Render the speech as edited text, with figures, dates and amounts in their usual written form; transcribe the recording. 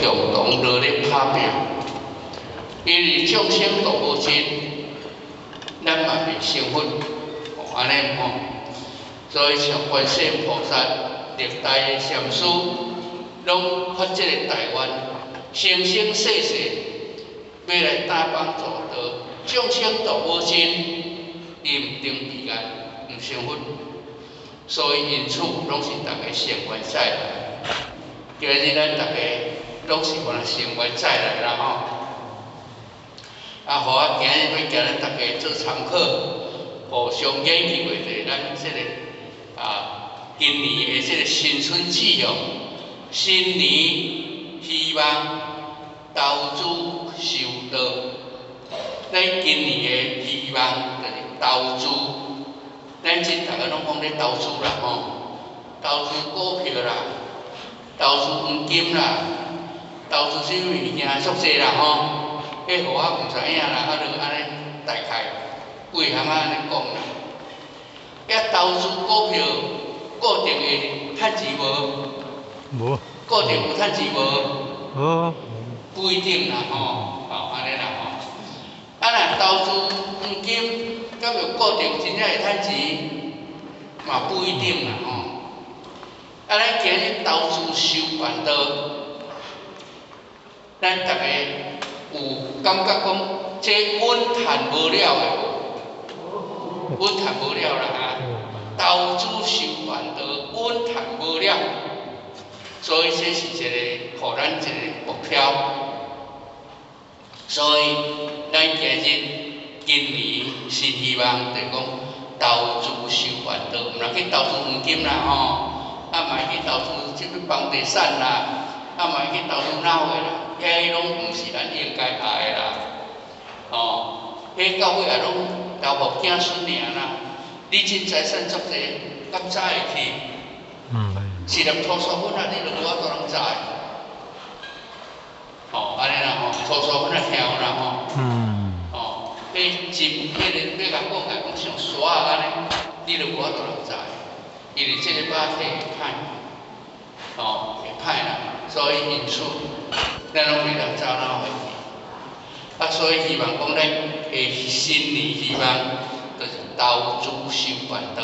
共同落咧拍拚，因為眾生度無盡，咱嘛袂成佛，哦，按呢吼。所以像觀世音菩薩、歷代的禪師，攏發這個大願，生生世世欲來搭幫助道，眾生度無盡，伊毋登彼岸，毋成佛。所以因此攏是逐家乘願再來。今日咱逐家攏是按乘願再來啦吼。啊，予我今日欲共咱逐家做參考，互相研究的就是咱這個啊，今年的這個新春志向，新年希望投資修道。咱今年的希望就是投資，咱這逐家攏講咧投資啦吼，投資股票啦，投資黃金啦，投資啥物物件足濟啦吼。彼予我毋知影啦，啊，就按呢大概幾項仔按呢講啦。遐投資股票固定會趁錢無？無。固定有趁錢無？無。不一定啦吼，吼按呢啦吼。啊若投資黃金，敢有固定真正會趁錢？嘛不一定啦吼。啊，咱今日投資修辦道，咱逐家有感覺講，這穩趁無了的無？穩趁無了啦哈！投資修辦道，穩趁無了，所以這是一個予咱一個目標。所以咱今日今年新希望就是講投資修辦道，毋通去投資黃金啦吼，啊嘛去投資這物房地產啦，啊嘛去投資哪貨啦，遐攏毋是咱應該愛的啦，吼，彼到尾也攏留予子孫爾啦。你這財產足濟，敢走會去？嗯。一粒塗酥粉仔，你就無法度通走。吼，按呢啦吼，塗酥粉仔聽有啦吼。吼，彼真彼個欲共講來講像沙仔按呢，你就無法度通走。因為這個肉體會歹，吼，會歹啦，所以因此，咱攏袂當走哪會去。啊，所以希望講咱的新年希望，就是投資修辦道。